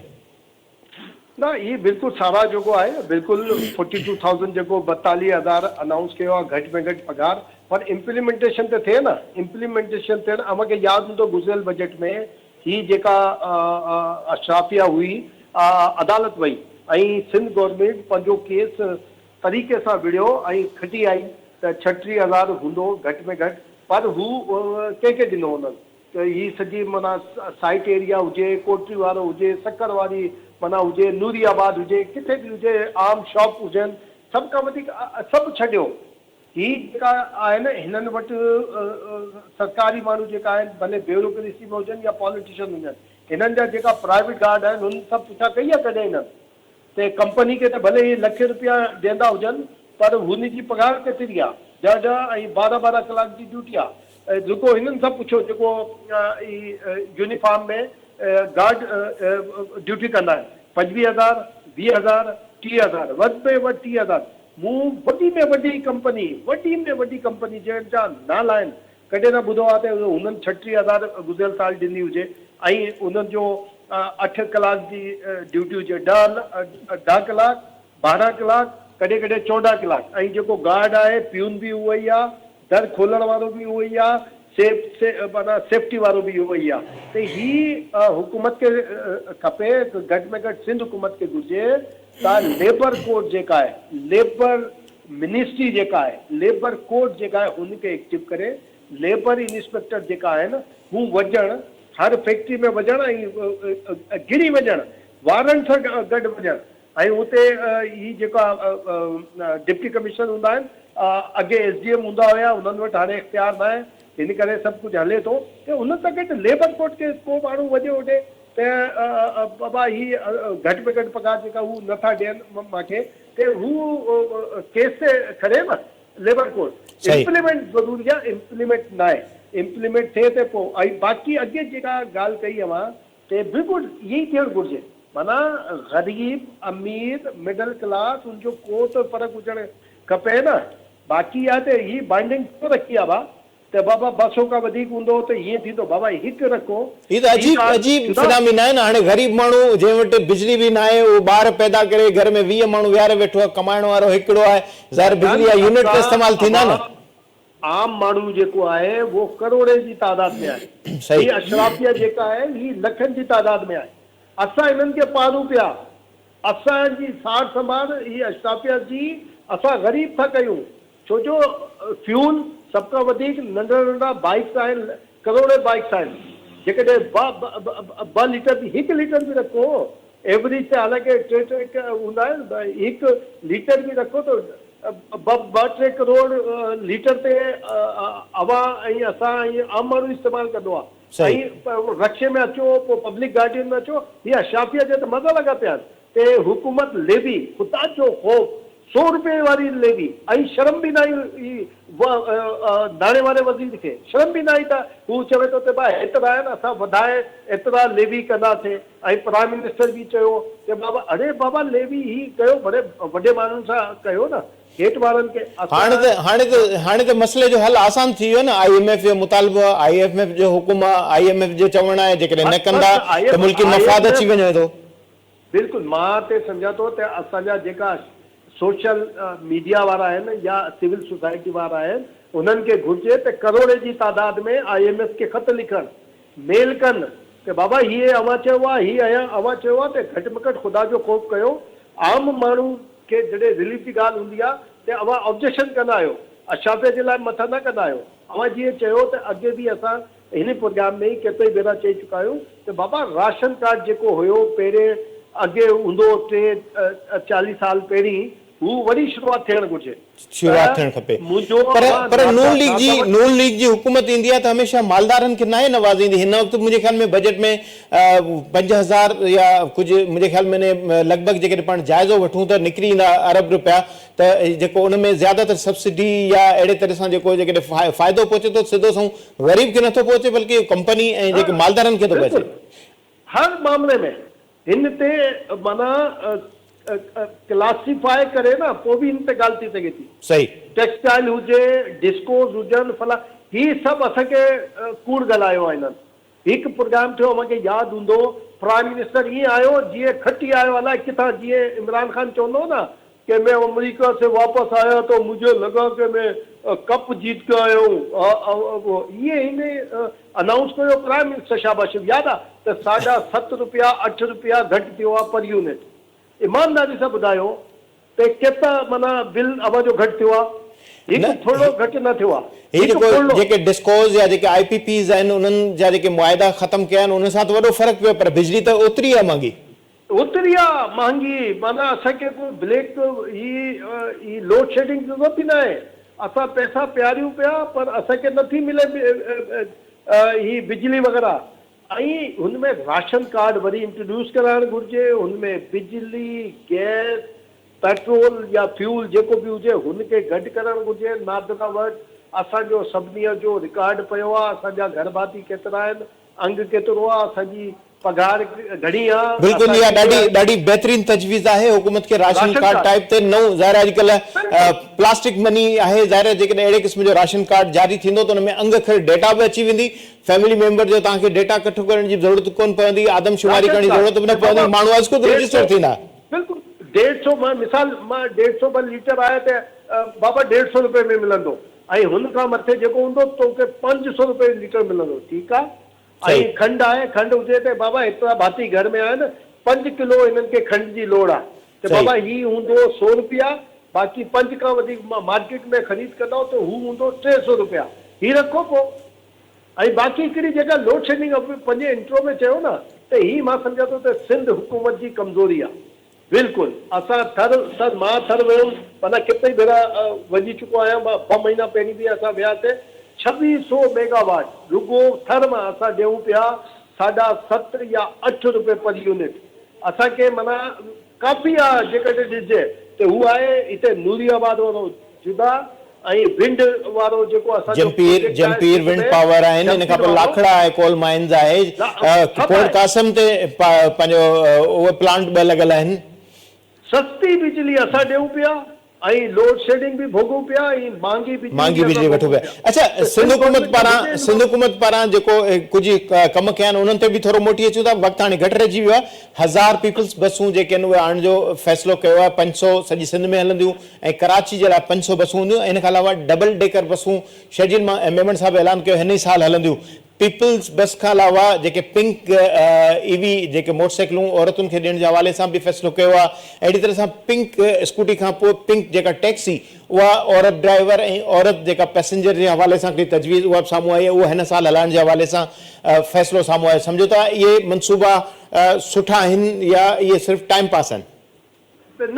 نه هي بلڪل ساراهه جوڳو آهي بلڪل فورٽي ٽو ٿائوزنڊ جيڪو 42 هزار انائونس ڪيو آهي گهٽ ۾ گهٽ پگهار پر امپليمينٽيشن ته ٿئي نه امپليمينٽيشن ٿيڻ اوهان کي ياد هوندو گذريل بجيٽ ۾ هي جيڪا اشرافيه هئي عدالت وئي ۽ سنڌ گورنمينٽ پنهنجو ڪيس طريقي سان وڙهيو ۽ کٽي آئي ته 36 هزار هوندو گهٽ ۾ گهٽ پر هو ڪنهن کي ڏنو انهن ته هي سڄي معنيٰ سائيٽ ايريا هجي، ڪوٽڙي وارو هجي، سکر واري معنيٰ هجي، نوري آباد هجي، ڪٿي به هجي عام شاپ هجن، سڀ کان وڌيڪ سڀ ڇڏيو هي جيڪا آهن هنن وٽ سرڪاري ماڻهو جيڪا آهن ڀلي بيوروڪريسي ۾ هجن يا پاليٽيشن هجن هنن جا جيڪا پرائيويٽ گارڊ آهن هنن سان پڇا ڪئي آهي ڪڏهن هنن ته ڪمپني کي ته ڀلي اهي لکين روپيا ڏيندا هجن پر هن جي پگهار ڪيتري آ؟ ڏهه ڏهه ۽ ٻارهن ٻارهن ڪلاڪ جي ڊيوٽي آ. رڳو هنن سان پڇو جيڪو يونيفارم ۾ گارڊ ڊيوٽي ڪندا آهن. 25 هزار، 20 هزار، 30 هزار، وڌ ۾ وڌ 30 هزار. مون وڏي ۾ وڏي ڪمپني، وڏي ۾ وڏي ڪمپني جنهن جا نالا آهن ڪڏهن نه ٻڌو آهي ته هنن 36 هزار گذريل سال ڏني هجي ۽ انهن جو اٺ ڪلاڪ جي ڊيوٽي هجي 10 ڪلاڪ 12 ڪلاڪ ڪڏهن ڪڏهن 14 ڪلاڪ ۽ جيڪو گارڊ آهي پيون به اهو ئي آهي در کولڻ وارو به اهو ئي آهي سيف معنيٰ سيفٽي وارو به اهو ئي آهي ته هي حڪومت کي کپي گهٽ ۾ گهٽ سنڌ حڪومت کي گهرجي ته ليبر ڪوڊ جيڪا آهي ليبر منسٽري جيڪا آهي ليبر ڪورٽ جيڪا آهي هن کي ايڪٽو ڪري ليبر انسپيڪٽر جيڪا آهن هو وڃڻ هر فيڪٽري ۾ وڃڻ ۽ گهڙي وڃڻ وارنٽ سان گڏ وڃڻ ۽ اتي هي جيڪا ڊپٽي ڪمشنر هوندا آهن اڳي ايس ڊي ايم هوندا هيا انهن وٽ هاڻي اختيار ناهي ان ڪري سڀ ڪجهه هلي ٿو ته انهن سان گڏ ليبر ڪورٽ کي ڪو ماڻهو وڃي هوڏي ته بابا هي گهٽ ۾ گهٽ پگهار جيڪا هو نٿا ڏين مان کي ته هو ڪيس تي کڻي نه ليبر ڪورٽ امپليمينٽ ضروري آهي امپليمينٽ ناهي امپليمينٽ ٿئي ته پوء ۽ باقي اڳي جيڪا ڳالهه ڪئي اوهان ته بلڪل ائين ئي ٿيڻ گهرجي معنيٰ غريب امير مڊل ڪلاس ان جو ڪو ته فرق هجڻ کپي نه باقي اها ته هي بائنڊنگ ڇو رکي آهي ڀاء ته بابا 200 کان وڌيڪ هوندو ته هيئن ٿيندو بابا هڪ رکو هي ته عجيب عجيب فنامينا آهي نه هاڻي غريب ماڻهو جنهن وٽ بجلي به ناهي اهو ٻار پيدا ڪري گهر ۾ 20 ماڻهو ويهاري ويٺو آهي ڪمائڻ وارو هڪڙو آهي ظاهر بجلي جا يونٽ ته استعمال ٿيندا نه. عام ماڻهو جيڪو آهي اهو ڪروڙين جي تعداد ۾ آهي هي اشرافيه جيڪا آهي هي لکن جي تعداد ۾ آهي اسان هنن کي پارون پيا اسان جي سار سنڀال هي اشرافيه جي اسان غريب ٿا ڪيون ڇو جو فيول سڀ کان وڌيڪ ننڍڙا ننڍڙا بائيڪس آهن ڪروڙين بائيڪس آهن جيڪڏهن ٻه ليٽر به هڪ ليٽر به رکو ايوريج ته حالانڪه ٽي ٽي هوندا آهن هڪ ليٽر به رکو ته ٻه ٽي ڪروڙ ليٽر تي اوهان ۽ اسان ۽ عام ماڻهو استعمال ڪندو آهي ۽ رڪشي ۾ اچو پوء پبلڪ گاڏين ۾ اچو هي اشرافيه جا ته مزا لڳا پيا آهن تي حڪومت ليوي خدا جو خوف سو روپين واري ليوي ۽ شرم به نه آئي ناڻي واري وزير کي شرم به نه آئي ته هو چوي ٿو ته ڀاء هيترا آهن اسان وڌائي ايترا ليوي ڪنداسين ۽ پرائم منسٽر به چيو ته بابا اڙي بابا ليوي هي ڪيو ڀلي وڏي ماڻهن سان ڪيو نه هيٺ وارن کي هاڻي ته هاڻي ته هاڻي ته مسئلي جو حل آسان ٿي ويو نه I M F جو مطالبو آهي I M F جو حڪم آهي I M F جو چوڻ آهي جيڪڏهن نه ڪندا ته ملڪي مفاد اچي وڃي ٿو. بلڪل مان ته سمجهان ٿو ته اسان جا جيڪا سوشل ميڊيا وارا آهن يا سول سوسائٽي وارا آهن انهن کي گهرجي ته ڪروڙين جي تعداد ۾ I M F کي خط لکن ميل ڪن ته بابا هي اوهان چيو آهي هي ايان اوهان چيو آهي ته گهٽ ۾ گهٽ خدا جو خوف ڪيو عام ماڻهو کي جڏهن رليف جي ڳالهه هوندي آهي ته اوهان آبجيڪشن ڪندا آهيو اشرافيه جي لاء مٿان نه ڪندا آهيو اوهان جيئن چيو ته اڳي به اسان هن پروگرام ۾ ئي ڪيترائي ڀيرا چئي چڪا آهيون ته بابا راشن ڪارڊ جيڪو هيو پهرين اڳي هوندو هو ٽي چاليهه سال پهرين هو وري شروعات ٿيڻ گهرجي شروعات ٿيڻ کپي منهنجو پر پر نون ليگ جي نون ليگ جي حڪومت ايندي آهي ته هميشه مالدارن کي ناهي نوازيندي هن وقت منهنجي خيال ۾ بجيٽ ۾ 5000 يا ڪجهه منهنجي خيال ۾ لڳ ڀڳ جيڪڏهن پاڻ جائزو وٺون ته نڪري ايندا ارب روپيا ته جيڪو ان ۾ زياده تر سبسڊي يا اهڙي طرح سان جيڪو جيڪڏهن فائدو پهچي ٿو سڌو سنئون غريب کي نٿو پهچي بلڪه ڪمپني ۽ جيڪي مالدارن کي ٿو پهچي. بلڪل هر معاملي ۾ هن تي معنيٰ ڪلاسيفاء ڪري نه پوء به هن تي ڳالهه ٿي سگهي ٿي. صحيح. ٽيڪسٽائل هجي، ڊسڪوز هجن فلاڻ هي سڀ اسان کي ڪوڙ ڳالهايو آهي هنن. هڪ پروگرام ٿيو اوهان کي ياد هوندو پرائم منسٽر ائين آيو جيئن کٽي آيو الائي ڪٿان جيئن عمران خان چوندو هو نه ڪي مين امريڪا سي واپس آيا تو مجهي لڳا ڪي مين ڪپ جيت ڪي آيا هون ائين هن انائونس ڪيو پرائم منسٽر شهباز شريف ياد آ ته ساڍا ست روپيا اٺ روپيا گهٽ ٿيو آ پر يونٽ ايمانداري سان ٻڌايو ته ڪيترا معنيٰ بل اوهان جو گهٽ ٿيو آ؟ هڪ ڦرڙو گهٽ نه ٿيو آ. هي جيڪو جيڪي ڊسڪوز يا جيڪي آء پي پيز آهن انهن جا جيڪي معاهدا ختم ڪيا آهن انهن سان ته وڏو فرق پيو پر بجلي ته اوتري آ مهانگي. اوتري آ مهانگي معنيٰ اسان کي ڪو بليڪ هي هي لوڊ شيڊنگ جي ضرورت ئي ناهي اسان پئسا پياريون پيا پر اسان کي نٿي ملي هي بجلي وغيره ۽ هن ۾ راشن ڪارڊ وري انٽروڊيوس ڪرائڻ گهرجي، هن ۾ بجلي، گئس، پيٽرول يا فيول جيڪو به هجي هن کي گڏ ڪرڻ گهرجي، نادرا وٽ اسان جو سڀني جو رڪارڊ پيو آ، اسان جا گهر ڀاتي ڪيترا آهن، انگ ڪيترو آ، اسان جي پگهار گهڻي آ، بلڪل اها ڏاڍي ڏاڍي بهترين تجويز آهي حڪومت کي راشن ڪارڊ ٽائيپ تي نئون ظاهر آهي اڄڪلهه پلاسٽڪ مني آهي ظاهر آهي جيڪڏهن اهڙي قسم جو راشن ڪارڊ جاري ٿيندو ته ان ۾ انگ اکر ڊيٽا به اچي ويندي فيملي ميمبر جو توهان کي ڊيٽا ڪٺو ڪرڻ جي به ضرورت ڪونه پوندي، آدمشماري ڪرڻ جي ضرورت به نه پوندي، ماڻهو از خود رجسٽر ٿيندا. بلڪل ڏيڍ سو مان مثال مان ڏيڍ سو ٻه ليٽر آهي ته بابا ڏيڍ سو روپئي ۾ ملندو ۽ هن کان مٿي جيڪو هوندو توکي 500 روپئي ليٽر ملندو ٺيڪ آ ۽ کنڊ آهي کنڊ هجي ته بابا هيترا ڀاتي گهر ۾ آهن 5 ڪلو هنن کي کنڊ جي لوڙ آ ته بابا هي هوندو سو روپيا باقي 5 کان وڌيڪ مارڪيٽ ۾ خريد ڪندؤ ته هو هوندو 300 روپيا هي رکو پو ۽ باقي هڪڙي جيڪا لوڊشيڊنگ پنهنجي انٽرو ۾ چيو نه ته هي مان سمجهان ٿو ته سنڌ حڪومت جي ڪمزوري آ بلڪل اسان ٿر سر مان ٿر ويم معنيٰ ڪيترائي ڀيرا وڃي چڪو آهيان ٻه مهينا پهرين به اسان وياسي ڇويهه سو ميگا واٽ رڳو ٿر مان اسان ڏيون پيا ساڍا ست يا اٺ روپيه پر يونٽ اسان کي معنيٰ ڪافي آ جيڪڏهن ڏسجي ته هو آهي هتي نوري آباد وارو جدا ۽ ونڊ وارو جيڪو اسان جو جمپير پروجيڪٽ آهي جمپير سنڌ ونڊ ۾ پاور آهن ان کان جمپير پوء وارو لاکڙا آهي ڪول مائنز آهي سڀ پورٽ آهي. قاسم تي پنهنجو اهي پلانٽ ٻه لڳل آهن. سستي بجلي اسان ڏيون پيا ۽ لوڊ شيڊنگ به ڀوڳون پيا ۽ مهانگي بجلي مهانگي به اسان بجلي وٺون ڀوڳون پيا. پيا اڇا ته سنڌ سنڌ حڪومت گورنمينٽ کي پاران گهرجي ان سنڌ حڪومت پاران جيڪو ڪجهه ڪم ڪيا آهن انهن تي به ٿورو موٽي اچون ٿا وقت هاڻي گهٽ رهجي ويو آهي هزار پيپلز بسون جيڪي آهن اهي آڻڻ جو فيصلو ڪيو آهي 500 سڄي سنڌ ۾ هلنديون ۽ ڪراچي جي لاء 500 بسون هونديون ۽ ان کان علاوه ڊبل ڊيڪر بسون شرجيل ميمڻ صاحب اعلان ڪيو هن ئي سال هلنديون. پيپلز بس کان علاوه جيڪي پنڪ اي وي جيڪي موٽر سائيڪلون عورتن کي ڏيڻ جي حوالي سان به فيصلو ڪيو آهي اهڙي طرح سان پنڪ اسڪوٽي کان پوء پنڪ جيڪا ٽيڪسي اها عورت ڊرائيور ۽ عورت جيڪا پئسينجر جي حوالي سان هڪڙي تجويز اها به سامهون آئي آهي اهو هن سال هلائڻ جي حوالي سان فيصلو سامهون آيو سمجهو ٿا اهي منصوبا سٺا آهن يا اهي صرف ٽائيم پاس آهن؟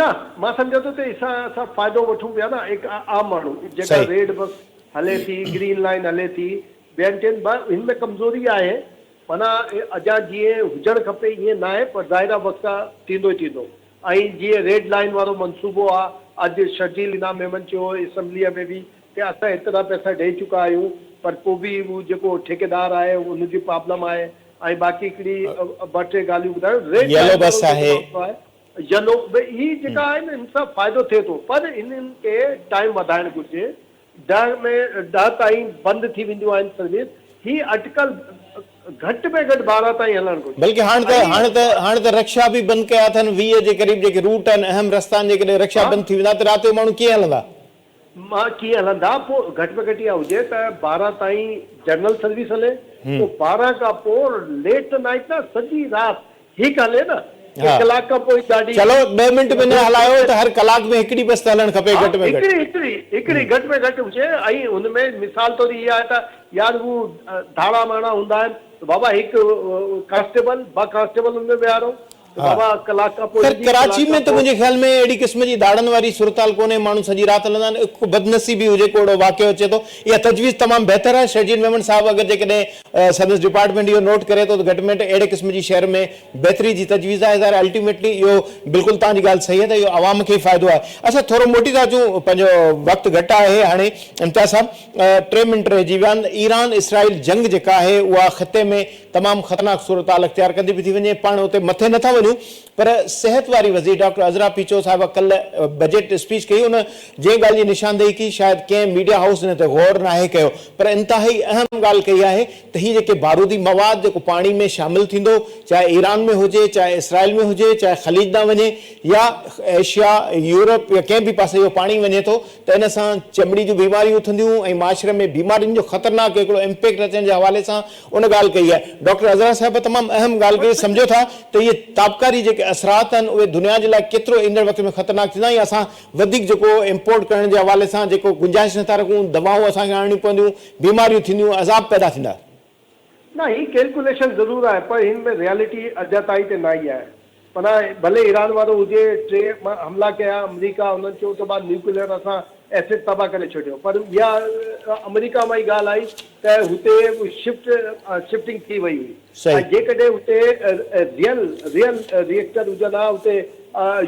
نه مان سمجهان ٿو ته اسان اسان فائدو وٺون پيا نه هڪ عام ماڻهو جيڪا ريڊ بس هلي ٿي گرين لائين هلي ٿي ٻين ٽين به هن ۾ ڪمزوري آهي معنيٰ اڃا جيئن هجڻ کپي ائين ناهي پر ظاهر آهي وقت سان ٿيندو ئي ٿيندو ۽ جيئن ريڊ لائين وارو منصوبو آهي اڄ شرجيل انعام ميمن چيو اسيمبليء ۾ به ته اسان ايترا پئسا ڏئي چڪا آهيون پر پوء به هو جيڪو ٺيڪيدار آهي ان جي پرابلم آهي ۽ باقي هڪڙي ٻه ٽي ڳالهيون ٻڌايو ريڊ يلو لائين بس وارو جيڪو آهي. معاملو آهي يلو هي جيڪا آهن ان سان فائدو ٿئي ٿو پر انهن کي ٽائيم وڌائڻ گهرجي ڏهه ۾ ڏهه تائين بند ٿي وينديون آهن سروس هي اٽڪل گهٽ ۾ گهٽ 12 تائين هلڻ گهرجي بلڪه هاڻ ته ۽ هاڻ ته هاڻ ته رڪشا به بند ڪيا اٿن 20 جي قريب جيڪي روٽ آهن اهم رستا آهن جيڪڏهن رڪشا ها بند ٿي ويندا ته رات جو ماڻهو ڪيئن هلندا. مان ڪيئن هلندا پوء گهٽ ۾ گهٽ اها هجي ته 12 تائين جنرل سروس هلي پوء 12 کان پوء ليٽ نائيٽ نه سڄي رات هڪ هلي نه ڪي ڪلاڪ کان پوء گاڏي چلو ٻه منٽ به نه هلايو ته هر ڪلاڪ ۾ هڪڙي بس ته هلڻ کپي ها گهٽ ۾ گهٽ. هڪڙي هڪڙي هڪڙي گهٽ ۾ گهٽ هجي ۽ ان ۾ مثال طور اها آهي ته يار هو ڌاڙا ماڻا هوندا آهن ته بابا هڪ ڪانسٽيبل ٻه ڪانسٽيبل ان ۾ ويهارو ته ها بابا ڪلاڪ کان پوء خير ايندي ڪراچي ڪلاڪ ۾ کان ته پوء. منهنجي خيال ۾ اهڙي قسم جي ڌاڙن واري صورتحال ڪونهي ماڻهو سڄي رات هلندا آهن ڪو بدنصيبي هجي ڪو اهڙو واقعو اچي ٿو اها تجويز تمام بهتر آهي شرجيل ميمڻ صاحب اگر جيڪڏهن سندس ڊپارٽمينٽ اهو نوٽ ڪري ٿو ته گهٽ ۾ گهٽ اهڙي قسم جي شهر ۾ بهتري جي تجويز آهي ظاهر الٽيميٽلي اهو بلڪل توهان جي ڳالهه صحيح آهي ته اهو عوام کي ئي فائدو آهي اڇا ٿورو موٽي ٿا اچون پنهنجو وقت گهٽ آهي هاڻي امتياز صاحب ٽي منٽ رهجي ويا آهن ايران اسرائيل جنگ جيڪا آهي اها خطي ۾ تمام خطرناڪ صورتحال اختيار ڪندي به ٿي وڃي، پاڻ اتي مٿي نه ٿا وڃون پر صحت واري وزير ڊاڪٽر عذرا پيچوهو صاحبه ڪلهه بجيٽ اسپيچ ڪئي ان جنهن ڳالهه جي نشاندهي ڪئي شايد ڪنهن ميڊيا هائوس ان تي غور ناهي ڪيو پر انتهائي اهم ڳالهه ڪئي آهي ته هي جيڪي بارودي مواد جيڪو پاڻي ۾ شامل ٿيندو چاهي ايران ۾ هجي چاهي اسرائيل ۾ هجي چاهي خليج ڏانهن وڃي يا ايشيا يورپ يا ڪنهن به پاسي اهو پاڻي وڃي ٿو ته ان سان چمڙي جون بيماريون اٿنديون ۽ معاشري ۾ بيمارين جو خطرناڪ هڪڙو امپيڪٽ اچڻ جي حوالي سان ان ڳالهه ڪئي آهي. ڊاڪٽر عذرا صاحبه تمام اهم ڳالهه ڪئي، سمجهو ٿا ته اهي تابڪاري جيڪي اثرات آهن اهي دنيا جي لاء ڪيترو ايندڙ وقت ۾ خطرناڪ ٿيندا ۽ اسان وڌيڪ جيڪو امپورٽ ڪرڻ جي حوالي سان جيڪو گنجائش نٿا رکون، دوائون اسان کي آڻڻيون پونديون، بيماريون ٿينديون، عذاب پيدا ٿيندا. نه هي ڪيلڪوليشن ضرور آهي پر هن ۾ ريالٽي اڄا تائين ته نه آئي آهي. معنيٰ ڀلي ايران وارو هجي ٽي حملا ڪيا آمريڪا انهن چيو ته ڀا نيوڪليئر اسان ايسيٽ تباهه ڪري ڇڏيو پر اها آمريڪا مان ئي ڳالهه آئي ته هتي شفٽ شفٽنگ ٿي وئي هئي ۽ جيڪڏهن هتي ريئل ريئل ريئيڪٽر هجن ها هتي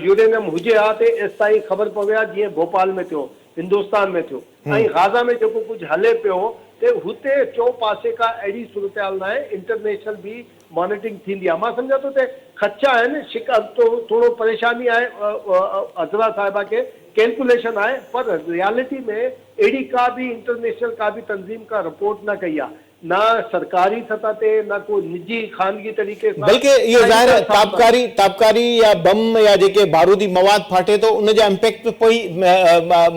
يورينيم هجي ها ته ايستائين خبر پوي ها جيئن ڀوپال ۾ ٿيو هندوستان ۾ ٿيو ۽ غازا ۾ جيڪو ڪجهه هلي پيو ته هتي چئوپاسي ڪا اهڙي صورتحال ناهي انٽرنيشنل به مانيٽرنگ ٿيندي آهي مان سمجهان ٿو ته خدشا آهن شڪ ٿورو پريشاني آهي عذرا صاحبه کي ڪيلڪوليشن آهي پر ريالٽي ۾ اهڙي ڪا به انٽرنيشنل ڪا به تنظيم ڪا رپورٽ نه ڪئي آهي نه سرڪاري سطح تي نه ڪو نجي خانگي طريقي سان بلڪه اهو نه ئي ظاهر ڪا سامهون آئي. تابڪاري تابڪاري يا بم يا جيڪي بارودي مواد ڦاٽي ٿو ان جا امپيڪٽ به پوء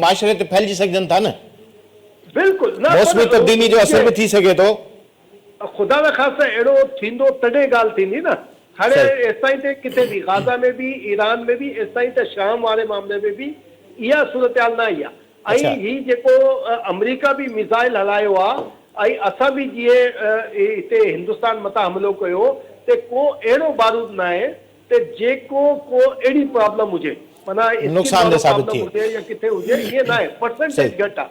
معاشري تي ڦهلجي سگهجن ٿا نه. بلڪل نه پر موسمي تبديلي جو اثر به ٿي سگهي ٿو. خدا نخواسته اهڙو ٿيندو تڏهن ڳالهه ٿيندي نه. هاڻي ايستائين ته ڪٿي به غازه ۾ به ايران ۾ به ايستائين ته شام واري معاملي ۾ به اها صورتحال نه آئي آهي ۽ هي جيڪو آمريڪا به ميزائل هلايو آهي ۽ اسان به جيئن هتي هندستان مٿان حملو ڪيو ته ڪو اهڙو بارود ناهي ته جيڪو ڪو اهڙي پرابلم هجي معنيٰ اسڪن وارو پرابلم هجي يا ڪٿي هجي ائين ناهي پرسنٽيج گهٽ آ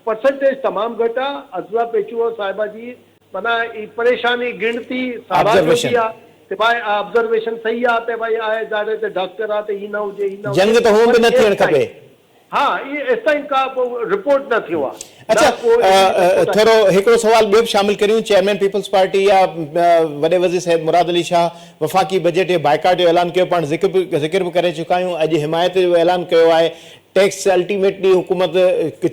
پرسنٽيج تمام گهٽ آ عذرا پيچوهو صاحبه جي معنيٰ هي پريشاني ڳڻتي ساراهه جوڳي آ ته ڀائي آبزرويشن صحيح آ ته ڀائي آهي ظاهر آهي ته ڊاڪٽر آ ته هي نه هجي هي نه هجي جنگ ته هونئن به پر نه ٿيڻ ايستائين کپي. ها اهي ايستائين ڪا به رپورٽ نه ٿيو آ نه اڇا ڪو اهڙي رپورٽ آهي. ٿورو هڪڙو سوال ٻيو به شامل ڪريون چيئرمين پيپلز پارٽي يا وڏي وزير سيد مراد علي شاهه وفاقي بجيٽ جي بائيڪاٽ جو اعلان ڪيو پاڻ ذڪر به ذڪر به ڪري چڪا آهيون اڄ حمايت جو اعلان ڪيو آهي ٽيڪس الٽيميٽلي حڪومت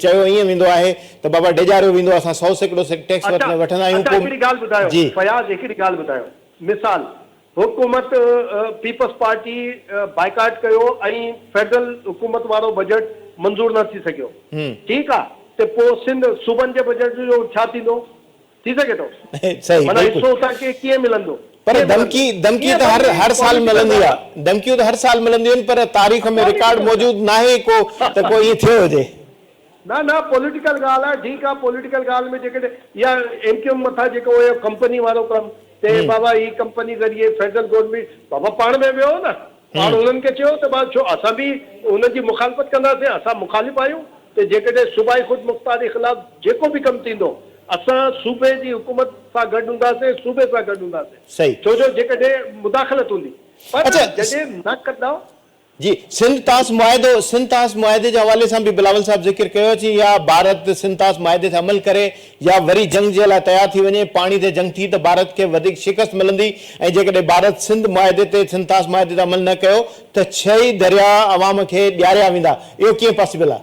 چيو ائين ويندو آهي ته بابا ڊيڄاريو ويندو اسان 100% ٽيڪس اڇا وٺندا آهيون اڇا پوء هڪڙي ڳالهه ٻڌايو جي. فياض هڪڙي ڳالهه ٻڌايو مثال حڪومت پيپلز پارٽي بائيڪاٽ ڪيو ۽ فيڊرل حڪومت وارو بجيٽ منظور نه ٿي سگهيو ٺيڪ آ ته پوء سنڌ صوبن جي بجيٽ جو ڇا ٿيندو؟ ٿي سگهي ٿو؟ صحيح معنيٰ بلڪل. حصو اتان کي ڪيئن ملندو؟ پر ڪيئن ملندو؟ ڌمڪي ڌمڪي ائين ته هر ڀلي هر سال پوليٽيڪل ملندي ڳالهه آ ڌمڪيون ته هر سال ملنديون آهن پر تاريخ ۾ رڪارڊ پوليٽيڪل موجود ناهي ڪو ته ڪو ائين ٿيو هجي. نه نه پوليٽيڪل ڳالهه آهي ٺيڪ آهي پوليٽيڪل ڳالهه ۾ جيڪڏهن اها ايم ڪيو ايم مٿان جيڪو اهو ڪمپني وارو ڪم ته بابا هي ڪمپني ذريعي فيڊرل گورنمينٽ بابا پاڻ ۾ ويو نه پاڻ انهن کي چيو ته بابا ڇو اسان به انهن جي مخالفت ڪنداسين اسان مخالف آهيون ته جيڪڏهن صوبائي خود مختاري خلاف جيڪو به ڪم ٿيندو اسان صوبي جي حڪومت سان گڏ هونداسين صوبي سان گڏ هونداسين ڇو جو جيڪڏهن مداخلت هوندي پر جڏهن نه ڪندا. جي سنڌ طاس معاهدو، سنڌ طاس معاهدي جي حوالي سان به بلاول صاحب ذڪر ڪيو اچي يا ڀارت سنڌ طاس معاهدي تي عمل ڪري يا وري جنگ جي لاء تيار ٿي وڃي، پاڻي تي جنگ ٿي ته ڀارت کي وڌيڪ شڪست ملندي ۽ جيڪڏهن ڀارت سنڌ معاهدي تي سنڌ طاس معاهدي تي عمل نه ڪيو ته ڇهه ئي درياء عوام کي ڏياريا ويندا، اهو ڪيئن پاسيبل آهي؟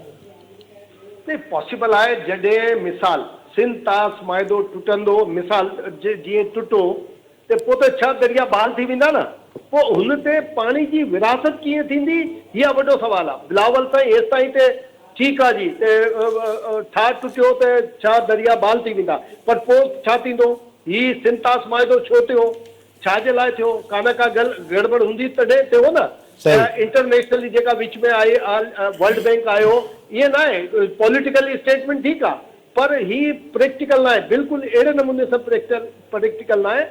نه پاسيبل آهي جڏهن مثال سنڌ طاس معاهدو ٽٽندو مثال جيئن ٽٽو ته پوء ته ڇا درياء بحال ٿي ويندا نه؟ پوء هن تي پاڻي جي ورهاست ڪيئن ٿيندي؟ اها وڏو سوال آ. بلاول سائين هيستائين ته ٺيڪ آ جي ته ٺاهه ٽٽيو ته ڇا درياء بحال ٿي ويندا پر پوء ڇا ٿيندو؟ هي سنڌ طاس معاهدو ڇو ٿيو؟ ڇا جي لاء ٿيو؟ ڪا نه ڪا گڙٻڙ هوندي تڏهن ٿيو نه؟ ته انٽرنيشنلي جيڪا وچ ۾ آئي ورلڊ بينڪ آيو ائين ناهي پوليٽيڪلي اسٽيٽمينٽ ٺيڪ آ پر هي پريڪٽيڪل ناهي بلڪل اهڙي نموني سان پريڪٽيڪل ناهي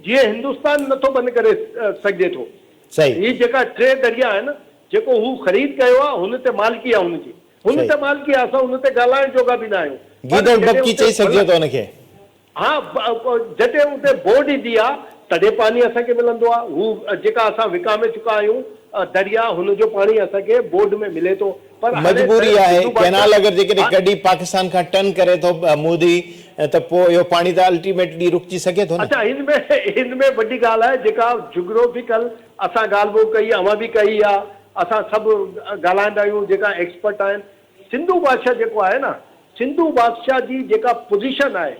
جيئن هندستان نٿو بند ڪري سگهجي ٿو. هي جيڪا ٽي دريا آهن جيڪو هو خريد ڪيو آهي هن تي مالڪي آهي هن جي هن تي مالڪي آهي اسان هن تي ڳالهائڻ جوڳا به نه آهيون پر گيدڙ جڏهن ڀڀڪي اتي چئي سگهجي ٿو هن کي. ها جڏهن اتي بورڊ ايندي آ تڏهن پاڻي اسان کي ملندو آ هو جيڪا اسان وڪامي چڪا آهيون دريا هن جو پاڻي اسان کي بورڊ ۾ ملي ٿو پر هاڻي مجبوري آهي سنڌو بادشاهه ڪئنال اگر جيڪڏهن ها ڪڍي پاڪستان کان ٽن ڪري ٿو مودي ته پوء اهو پاڻي ته الٽيميٽلي رڪجي سگهي ٿو نه. اڇا هن ۾ هن ۾ وڏي ڳالهه آهي جيڪا جگروفيڪل اسان ڳالهه ٻولهه ڪئي اوهان به ڪئي آ اسان سڀ ڳالهائيندا آهيون جيڪا ايڪسپرٽ آهن سنڌو بادشاهه جيڪو آهي نه سنڌو بادشاهه جي جيڪا پوزيشن آهي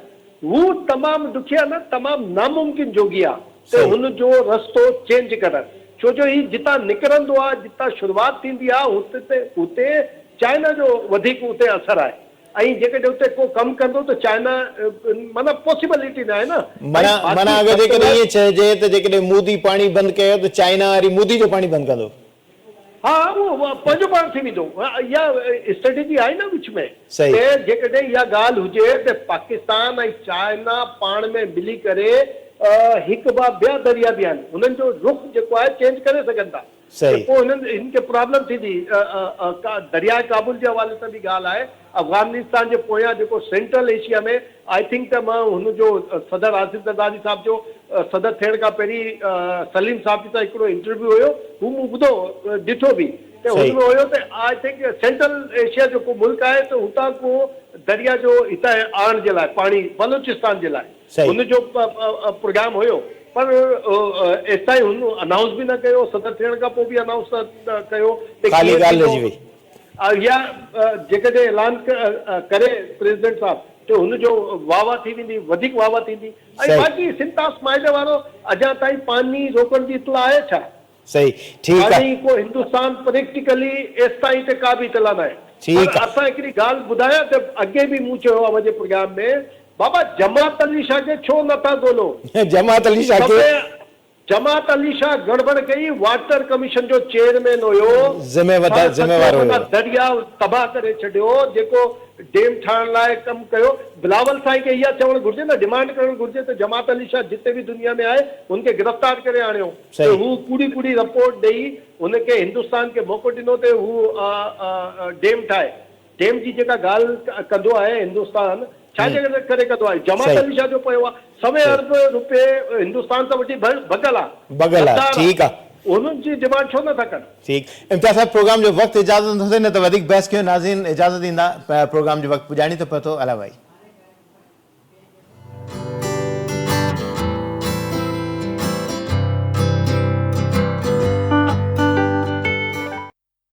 هو تمام ڏکي آ نه تمام ناممڪن جوڳي آ ته هن جو رستو چينج ڪرڻ ڇو جو هي جتان نڪرندو آ جتان شروعات ٿيندي آ هتي هتي چائنا جو وڌيڪ اتي اثر آهي ۽ جيڪڏهن اتي ڪو ڪم ڪندو ته چائنا معنيٰ پاسيبلٽي ناهي نه ۽ معنيٰ باقي معنيٰ اگر جيڪڏهن ستلج ائين چئجي ته جيڪڏهن مودي پاڻي بند ڪيو ته چائنا وري مودي جو پاڻي بند ڪندو. ها اهو پنهنجو پاڻ ٿي ويندو. اها اسٽريٽجي آهي نه وچ ۾ ته جيڪڏهن اها ڳالهه هجي ته پاڪستان ۽ چائنا پاڻ ۾ ملي ڪري هڪ ٻه ٻيا دريا به آهن انهن جو رخ جيڪو آهي چينج ڪري سگهن ٿا ته پوء هنن هن کي پرابلم ٿيندي. درياء ڪابل جي حوالي سان به ڳالهه آهي افغانستان جي پويان جيڪو سينٽرل ايشيا ۾ I think ته مان هن جو صدر آصف زرداري صاحب جو صدر ٿيڻ کان پهرين سليم صاحب سان هڪڙو انٽرويو هيو هو مون ٻڌو ڏٺو به ته هن ۾ هيو ته I think central Asia جو ڪو ملڪ آهي ته هتان ڪو دريا جو هتان آڻڻ جي لاء پاڻي بلوچستان جي لاء هن جو پروگرام هيو پر ايستائين هن انائونس به نه ڪيو صدر ٿيڻ کان پوء به انائونس نه ڪيو ته خالي ڪيئن ڳالهه ٿيندو رهجي وئي. يا جيڪڏهن اعلان ڪري پريزيڊنٽ صاحب ته هن جو واهه واهه ٿي ويندي وڌيڪ واهه واهه ٿيندي ۽ باقي سنڌ طاس معاهدي وارو اڃا تائين پاڻي روڪڻ جي اطلاع آهي ڇا؟ صحيح ٺيڪ آ. پاڻي ڪو هندستان پريڪٽيڪلي ايستائين ته ڪا به اطلاع ناهي ٺيڪ پر آ. اسان هڪڙي ڳالهه ٻڌايان ته اڳي به مون چيو اوهان جي پروگرام ۾ بابا جماعت علي شاهه کي ڇو نٿا ڳولو؟ جماعت علي شاهه کي. سڀ جماعت علي شاهه گڙٻڙ ڪئي، واٽر ڪميشن جو چيئرمين هيو، ذميوار سڄو هيو. معنيٰ درياء تباهه ڪري ڇڏيو، جيڪو ڊيم ٺاهڻ لاء ڪم ڪيو، بلاول سائين کي اها چوڻ گهرجي نه ڊمانڊ ڪرڻ گهرجي ته جماعت علي شاهه جتي به دنيا ۾ آهي هن کي گرفتار ڪري آڻيو ته هو ڪوڙي ڪوڙي رپورٽ ڏئي هن کي هندستان کي موقعو ڏنو ته هو ڊيم ٺاهي. ڊيم جي جيڪا ڳالهه ڪندو آهي هندستان ڇا جي ڪري ڪندو آهي جماعت علي شاهه جو پيو آهي سوين ارب روپيه هندستان سان وٺي ڀڳل آهي ڀڳل آهي ٺيڪ آهي انهن جي ڊمانڊ ڇو نٿا ڪن. ٺيڪ امتياز صاحب پروگرام جو وقت اجازت نٿو ڏي نه ته وڌيڪ بحث ڪيون ناظرين اجازت ڏيندا پروگرام جو وقت پڄاڻي تي پهتو الله ڀائي.